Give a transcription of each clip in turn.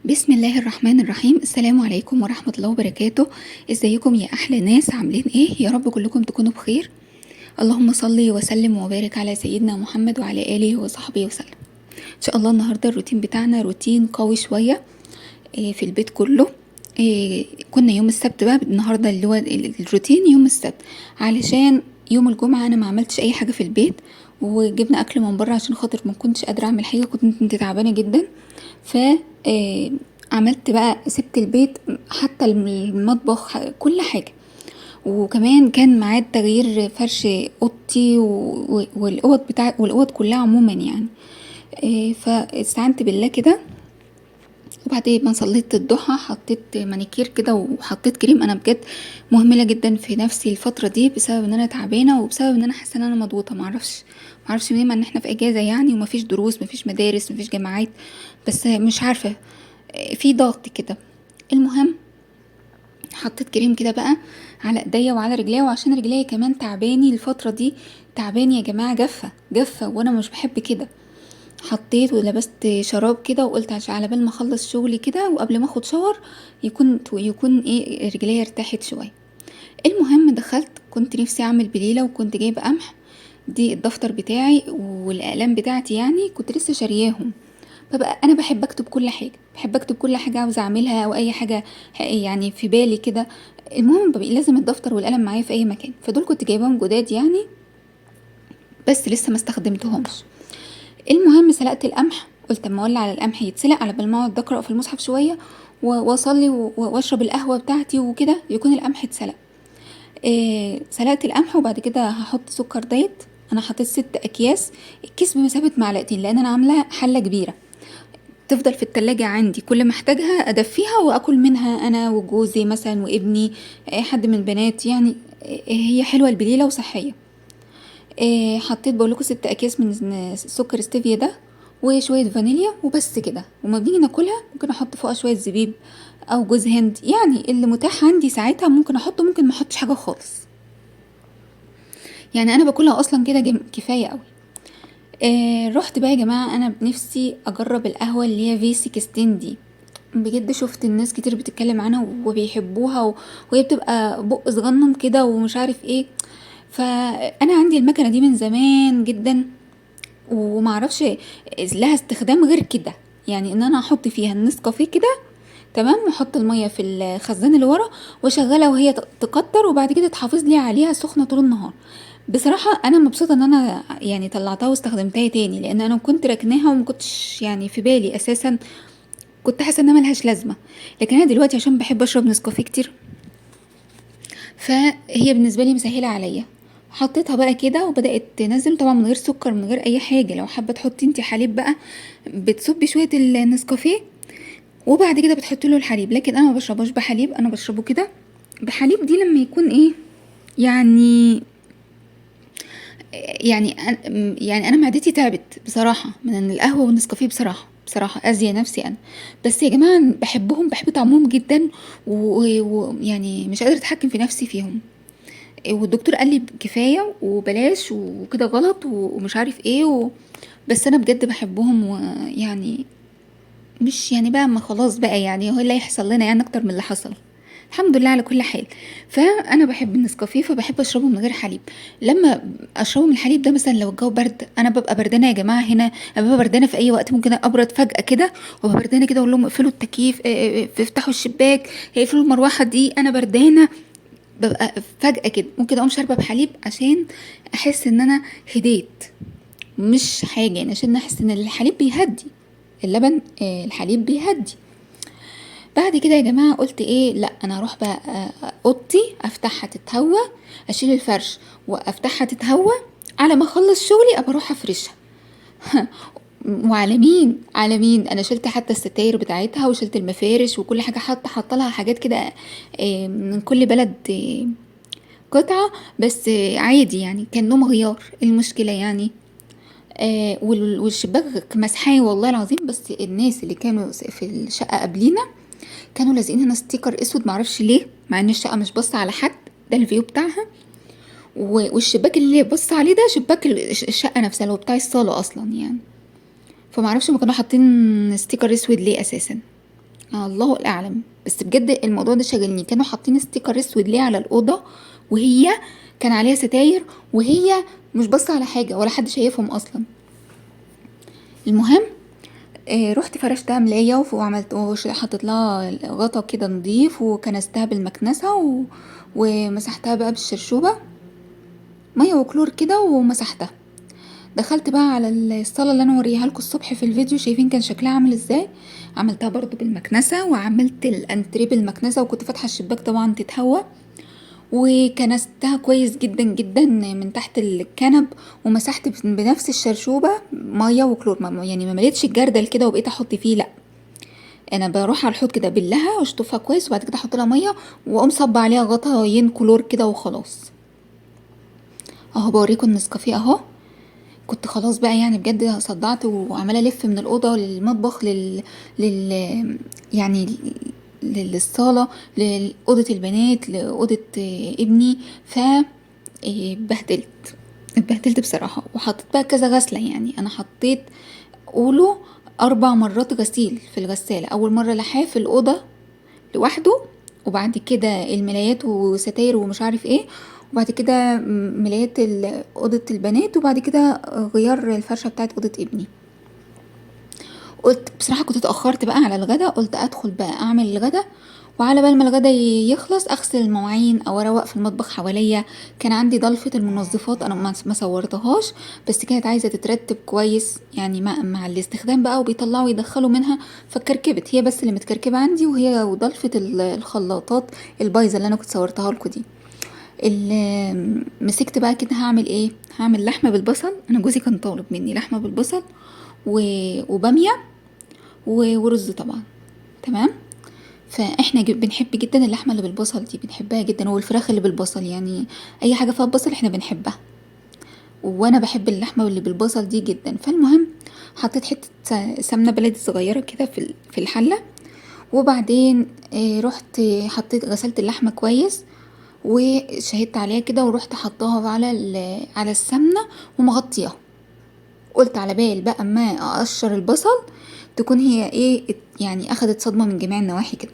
بسم الله الرحمن الرحيم. السلام عليكم ورحمة الله وبركاته. ازيكم يا احلى ناس، عاملين ايه؟ يا رب كلكم تكونوا بخير. اللهم صل وسلم وبارك على سيدنا محمد وعلى اله وصحبه وسلم. ان شاء الله النهارده الروتين بتاعنا روتين قوي شوية في البيت كله. كنا يوم السبت بقى، النهارده اللي هو الروتين يوم السبت، علشان يوم الجمعة انا ما عملتش اي حاجة في البيت وجبنا اكل من بره عشان خاطر ما كنتش قادرة اعمل حاجة، كنت تعبانة جدا. ف عملت بقى، سبت البيت حتى المطبخ كل حاجة، وكمان كان ميعاد تغيير فرش اوضتي والاوض بتاع والاوض كلها عموما يعني. فاستعنت بالله كده، وبعدين ما صليت الضحى حطيت مانيكير كده وحطيت كريم. انا بجد مهملة جدا في نفسي الفترة دي بسبب ان انا تعبانة وبسبب ان انا حاسه ان انا مضغوطه، معرفش ليه، مع ان احنا في اجازه يعني ومفيش دروس مفيش مدارس مفيش جامعات، بس مش عارفه في ضغط كده. المهم حطيت كريم كده بقى على ايديا وعلى رجليا، وعشان رجليا كمان تعباني الفترة دي، تعباني يا جماعة، جافة جافة، وانا مش بحب كده. حطيت ولبست شراب كده، وقلت عشان على بال ما اخلص شغلي كده وقبل ما اخد شاور يكون ايه رجليا ارتاحت شوية. المهم دخلت، كنت نفسي اعمل بليلة، وكنت جايبه قمح، دي الدفتر بتاعي والاقلام بتاعتي يعني كنت لسه شارياهم. ببقى انا بحب اكتب كل حاجة، بحب اكتب كل حاجة عاوزه اعملها او اي حاجة يعني في بالي كده. المهم ببقى لازم الدفتر والقلم معايا في اي مكان، فدول كنت جايباهم جداد يعني بس لسه ما استخدمتهمش. المهم سلقت القمح، قلت اما اولع على القمح يتسلق على بال ما اقعد اقرا في المصحف شوية واصلي واشرب القهوة بتاعتي وكده، يكون القمح اتسلق. سلقت القمح، وبعد كده هحط سكر دايت. انا حطيت 6 اكياس، الكيس بمثابة معلقتين لان انا عامله حله كبيرة تفضل في التلاجة عندي، كل ما احتاجها ادفيها واكل منها انا وجوزي مثلا وابني، حد من البنات يعني. هي حلوة البليله وصحية. حطيت بقول لكم 6 اكياس من سكر ستيفيا ده وشوية فانيليا وبس كده. وما بنيجي ناكلها ممكن احط فوقها شوية زبيب او جوز هند، يعني اللي متاح عندي ساعتها ممكن احطه، ممكن ما احطش حاجة خالص يعني، انا باكلها اصلا كده كفاية قوي. رحت بقى يا جماعة، انا بنفسي اجرب القهوة اللي هي في 16 دي، بجد شفت الناس كتير بتتكلم عنها وبيحبوها، وهي بتبقى بق صغنن كده ومش عارف ايه. فانا عندي المكنه دي من زمان جدا ومعرفش لها استخدام غير كده، يعني ان انا احط فيها النسكافيه كده تمام، واحط المية في الخزان اللي ورا واشغلها وهي تقطر، وبعد كده تحافظ لي عليها سخنة طول النهار. بصراحة انا مبسوطة ان انا يعني طلعتها واستخدمتها تاني، لان انا كنت راكناها وما كنتش يعني في بالي اساسا، كنت حاسه انها ملهاش لازمه. لكن انا دلوقتي عشان بحب اشرب نسكافيه كتير فهي بالنسبة لي مسهلة عليا. حطيتها بقى كده وبدات تنزل، طبعا من غير سكر من غير اي حاجة. لو حابة تحطي انتي حليب بقى بتصبي شوية النسكافيه وبعد كده بتحطي له الحليب، لكن انا ما بشربهاش بحليب، انا بشربه كده بحليب. دي لما يكون ايه يعني، يعني يعني انا معدتي تعبت بصراحة من القهوة والنسكافيه، بصراحة اذيه نفسي انا، بس يا جماعة بحبهم، بحب طعمهم جدا، ويعني مش قادرة اتحكم في نفسي فيهم. والدكتور قال لي كفاية وبلاش وكده غلط ومش عارف ايه بس انا بجد بحبهم، ويعني مش يعني بقى ما خلاص بقى يعني هو اللي هيحصل لنا يعني اكتر من اللي حصل، الحمد لله على كل حال. فانا بحب النسكافيه فبحب اشربه من غير حليب. لما اشربه من الحليب ده مثلا لو الجو برد، انا ببقى بردانه يا جماعة، هنا انا ببقى بردانه في اي وقت، ممكن ابرد فجاة كده وابقى بردانه كده، اقول لهم اقفلوا التكييف، افتحوا الشباك، اقفلوا المروحة دي، انا بردانه. ببقى فجاة كده ممكن اقوم شاربه بحليب عشان احس ان انا هديت، مش حاجة يعني، عشان احس ان الحليب بيهدي اللبن، الحليب بيهدي. بعد كده يا جماعة قلت ايه، لا انا هروح بقى، اوضتي افتحها تتهوى، اشيل الفرش وافتحها تتهوى، على ما اخلص شغلي ابقى اروح افرشها. وعلى مين؟ على مين؟ انا شلت حتى الستاير بتاعتها وشلت المفارش وكل حاجة، حاطه لها حاجات كده، من كل بلد، قطعه، بس عادي يعني، كان نوم غيار المشكلة يعني. والشباك مسحاه والله العظيم، بس الناس اللي كانوا في الشقة قبلينا كانوا لازقين هنا sticker اسود معرفش ليه، مع ان الشقة مش باصة على حد، ده ال view بتاعها. والشباك اللي بص عليه ده شباك الشقة نفسها اللي هو بتاع الصاله اصلا يعني، فمعرفش ما كانوا حاطين sticker اسود ليه اساسا. الله اعلم، بس بجد الموضوع ده شاغلني. كانوا حاطين sticker اسود ليه على الاوضة وهي كان عليها ستاير وهي مش باصة على حاجة ولا حد شايفهم اصلا. المهم رحت فرشتها ملايه وعملت وحطيت لها غطا كده نضيف، وكنستها بالمكنسه ومسحتها بقى بالشرشوبه مية وكلور كده ومسحتها. دخلت بقى على الصاله اللي انا وريها لكم الصبح في الفيديو، شايفين كان شكلها عامل ازاي. عملتها برضو بالمكنسه وعملت الانتريه بالمكنسه، وكنت فاتحة الشباك طبعا تتهوى، وكنستها كويس جدا جدا من تحت الكنب، ومسحت بنفس الشرشوبه مية وكلور، يعني ما مليتش الجردل كده وبقيت احط فيه، لا انا بروح على الحوض كده بلها واشطفها كويس، وبعد كده احط لها مية واقوم صب عليها غطاين كلور كده وخلاص. اهو بوريكم النسكافيه اهو. كنت خلاص بقى يعني بجد صدعت وعماله الف من الاوضة للمطبخ لل يعني للصاله لاوضه البنات لاوضه ابني، ف اتبهدلت بصراحة. وحطيت بقى كذا غسله، يعني انا حطيت قولوا 4 مرات غسيل في الغسالة. اول مرة لحاف في الاوضة لوحده، وبعد كده الملايات وستاير ومش عارف ايه، وبعد كده ملايات اوضة البنات، وبعد كده غيار الفرشة بتاعت اوضة ابني. قلت بصراحة كنت اتاخرت بقى على الغدا، قلت ادخل بقى اعمل الغدا، وعلى بال ما الغدا يخلص اغسل المواعين او اروق في المطبخ حواليا. كان عندي ضلفه المنظفات انا ما صورتهاش، بس كانت عايزه تترتب كويس يعني مع الاستخدام بقى، وبيطلعوا يدخلوا منها فاتكركبت، هي بس اللي متكركبه عندي، وهي وضلفه الخلاطات البايظه اللي انا كنت صورتها لكم دي. مسكت بقى كده هعمل ايه، هعمل لحمه بالبصل. انا جوزي كان طالب مني لحمه بالبصل وباميه ورز طبعا، تمام. فاحنا بنحب جدا اللحمة اللي بالبصل دي، بنحبها جدا، والفراخ اللي بالبصل، يعني اي حاجة فيها بصل احنا بنحبها، وانا بحب اللحمة اللي بالبصل دي جدا. فالمهم حطيت حتة سمنه بلدي صغيرة كده في الحلة، وبعدين رحت حطيت غسلت اللحمة كويس وشهدت عليها كده، ورحت حطاها على السمنة ومغطياها. قلت على بال بقى ما اقشر البصل تكون هي ايه يعني اخدت صدمة من جميع النواحي كده.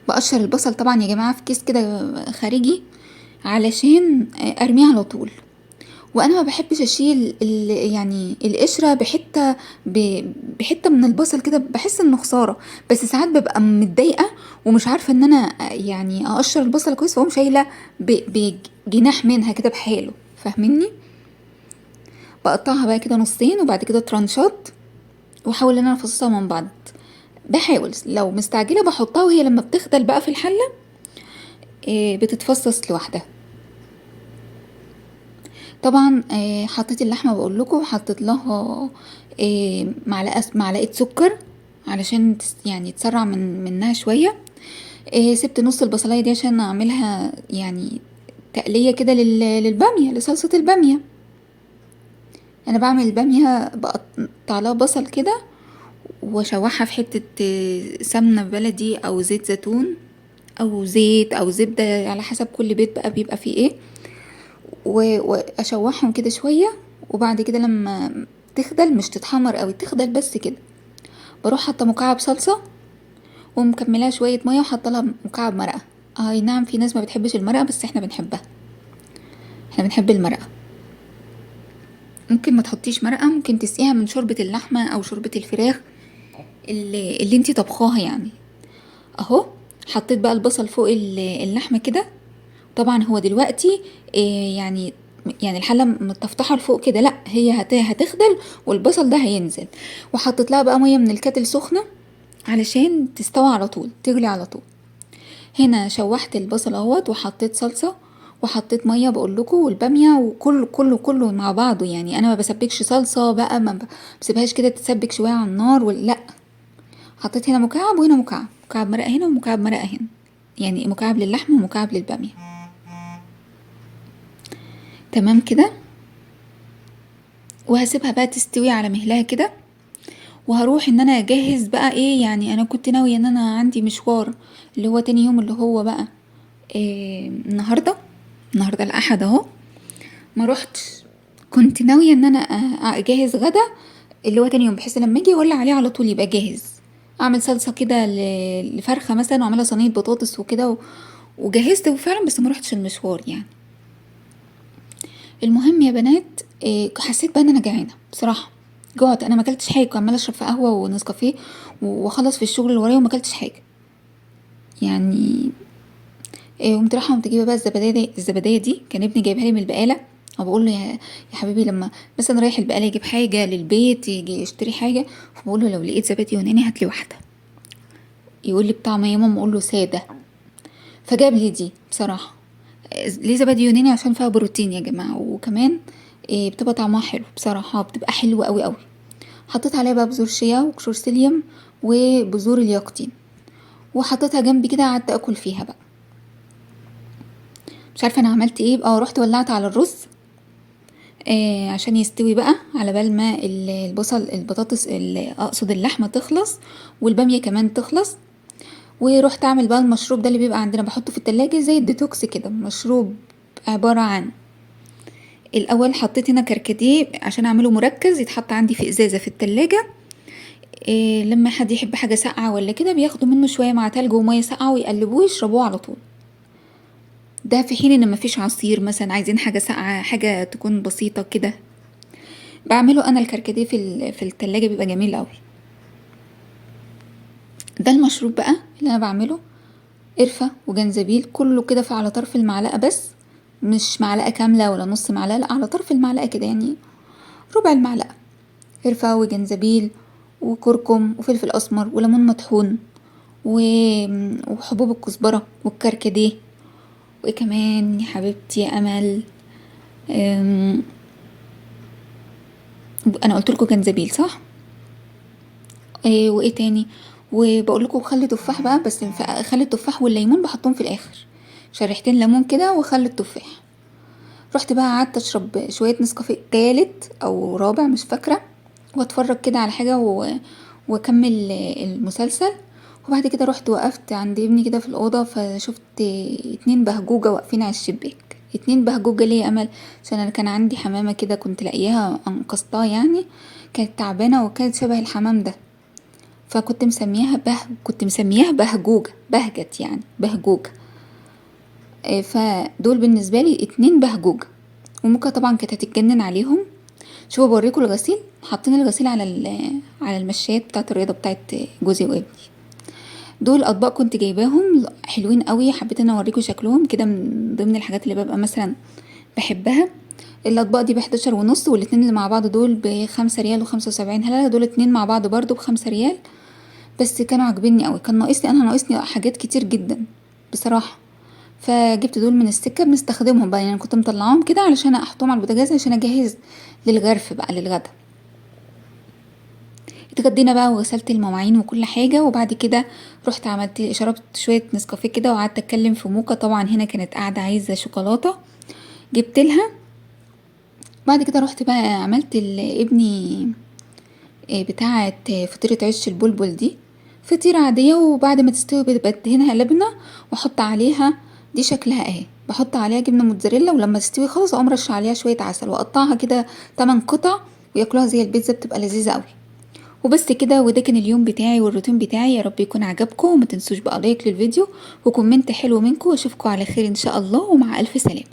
بقشر البصل طبعا يا جماعة في كيس كده خارجي علشان ارميه على طول، وانا ما بحبش اشيل يعني القشرة بحته من البصل كده، بحس انه خسارة. بس ساعات ببقى متضايقة ومش عارفه ان انا يعني اقشر البصل كويس، واقوم شايله بجناح منها كده بحاله، فاهميني؟ بقطعها بقى كده نصين وبعد كده ترانشات، واحاول ان انا افصصها من بعض. بحاول لو مستعجلة بحطها، وهي لما بتخدل بقى في الحلة بتتفصص لوحدها. طبعا حطيت اللحمة بقول لكم، وحطيت لها معلقه سكر علشان يعني تسرع منها شوية. سبت نص البصلايه دي عشان اعملها يعني تقليه كده للباميه، لصلصه الباميه. انا بعمل الباميه بقطع لها بصل كده واشوحها في حتة سمنه بلدي او زيت زيتون او زيت او زبدة على حسب كل بيت بقى بيبقى فيه ايه، واشوحهم كده شوية، وبعد كده لما تخدل مش تتحمر قوي، تخدل بس كده، بروح حاطه مكعب صلصه ومكملاها شوية مية وحاطه لها مكعب مرقه. اي نعم في ناس ما بتحبش المرقه، بس احنا بنحبها، احنا بنحب المرقه. ممكن ما تحطيش مرقه، ممكن تسقيها من شوربة اللحمة او شوربة الفراخ اللي انتي طبخاها يعني. اهو حطيت بقى البصل فوق اللحمة كده. طبعا هو دلوقتي يعني الحلة متفتحه لفوق كده، لا هي هتخدل والبصل ده هينزل. وحطيت لها بقى مية من الكاتل سخنة علشان تستوي على طول، تغلي على طول. هنا شوحت البصل اهوت، وحطيت صلصه وحطيت مية بقول لكم، والباميه وكله كله كله مع بعضه. يعني انا ما بسبكش صلصه بقى، ما بسيبهاش كده تتسبك شوية على النار ولا لا. حطيت هنا مكعب وهنا مكعب، مكعب مرقه هنا ومكعب مرقه هنا، يعني مكعب للحمه ومكعب للباميه. تمام كده. وهسيبها بقى تستوي على مهلها كده، وهروح ان انا اجهز بقى ايه. يعني انا كنت ناوية ان انا عندي مشوار اللي هو تاني يوم، اللي هو بقى إيه النهارده، النهارده الاحد اهو، ما روحتش. كنت ناوية ان انا اجهز غدا اللي هو تاني يوم، بحيث لما اجي اولع عليه على طول يبقى جاهز. اعمل صلصه كده لفرخه مثلا، واعملها صينية بطاطس وكده، وجهزت فعلا، بس ما روحتش المشوار يعني. المهم يا بنات، حسيت بقى ان انا جعانة بصراحة، جوعت، انا ما اكلتش حاجة، عماله اشرب في قهوة ونسكافيه واخلص في الشغل اللي ورايا وما اكلتش حاجة يعني. قمت رايحة قمت جايبه بقى الزبديه دي كان ابني جايبها لي من البقالة، وبقول له يا حبيبي لما مثلا رايح البقالة يجيب حاجة للبيت، يجي يشتري حاجة، فبقول له لو لقيت زبادي يوناني هات لي واحدة، يقول لي بطعم ايه يا ماما؟ اقول له ساده. فجاب لي دي بصراحة. ليه زبادي يوناني؟ عشان فيها بروتين يا جماعة، وكمان بتبقى طعمها حلو بصراحة، بتبقى حلوة قوي قوي. حطيت عليها بقى بذور شيا وقشور سيليوم وبذور اليقطين، وحطيتها جنبي كده، قعدت اكل فيها بقى. مش عارفه انا عملت ايه. رحت ولعت على الرز، عشان يستوي بقى على بال ما البصل، البطاطس، اقصد اللحمة تخلص، والباميه كمان تخلص. ورحت اعمل بقى المشروب ده اللي بيبقى عندنا بحطه في التلاجة زي الديتوكس كده. مشروب عبارة عن الاول حطيت هنا كركديه عشان اعمله مركز يتحط عندي في ازازة في التلاجة، لما حد يحب حاجة ساقعه ولا كده بياخدوا منه شوية مع تلج ومية ساقعه ويقلبوه ويشربوه على طول. ده في حين ان مفيش عصير مثلا، عايزين حاجة ساقعه، حاجة تكون بسيطة كده. بعمله انا الكركديه في التلاجة بيبقى جميل قوي. ده المشروب بقى اللي انا بعمله، قرفه وجنزبيل كله كده في على طرف المعلقة بس، مش معلقه كاملة ولا نص معلقه، لا على طرف المعلقة كده، يعني ربع المعلقة. قرفه وجنزبيل وكركم وفلفل اسمر وليمون مطحون وحبوب الكزبره والكركديه، وايه كمان يا حبيبتي يا امل؟ انا قلت لكم جنزبيل صح؟ وايه تاني؟ وبقول لكم خل تفاح بقى، بس خل التفاح والليمون بحطهم في الاخر، شريحتين ليمون كده وخل التفاح. رحت بقى قعدت اشرب شوية نسكافيه تالت او رابع مش فاكره، واتفرج كده على حاجة واكمل المسلسل. وبعد كده رحت وقفت عند ابني كده في الاوضة، فشفت 2 بهجوجه واقفين على الشباك. 2 بهجوجه ليه يا امل؟ عشان انا كان عندي حمامه كده كنت لاقياها انقذتها يعني، كانت تعبانة وكانت شبه الحمام ده، فكنت مسمياها كنت مسمياها بهجوجه، بهجت يعني بهجوجه. فدول بالنسبة لي 2 بهجوجه، وموكا طبعا كانت هتتجنن عليهم. شوفوا بوريكم الغسيل، حاطين الغسيل على المشايات بتاعت الرياضة بتاعت جوزي وابني. دول اطباق كنت جايباهم حلوين قوي، حبيت ان اوريكم شكلهم كده، من ضمن الحاجات اللي ببقى مثلا بحبها. الاطباق دي بحداشر ونص، والاتنين اللي مع بعض دول ب5 ريال وخمسة وسبعين هلله، دول 2 مع بعض برضو ب5 ريال، بس كانوا عاجبيني قوي. كان ناقصني، انا ناقصني حاجات كتير جدا بصراحة، فجبت دول من السكة بنستخدمهم بقى يعني، كنت مطلعاهم كده علشان احطهم على البوتاجاز عشان اجهز للغرف بقى للغدا. اتغدينا بقى وغسلت المواعين وكل حاجة، وبعد كده رحت شربت شوية نسكافيه كده وقعدت اتكلم في موكا. طبعا هنا كانت قاعدة عايزة شوكولاتة جبت لها. بعد كده رحت بقى عملت لابني بتاعة فطيرة عش البلبل دي، فطيرة عادية، وبعد ما تستوي بدهنها لبنة واحط عليها، دي شكلها اهي، بحط عليها جبنة موتزاريلا، ولما تستوي خالص اقوم رش عليها شوية عسل واقطعها كده 8 قطع وياكلوها زي البيتزا، بتبقى لذيذة قوي. وبس كده، وده كان اليوم بتاعي والروتين بتاعي. يا رب يكون عجبكم، وما تنسوش بقى like للفيديو و comment حلو منكم، واشوفكم على خير ان شاء الله، ومع الف سلامة.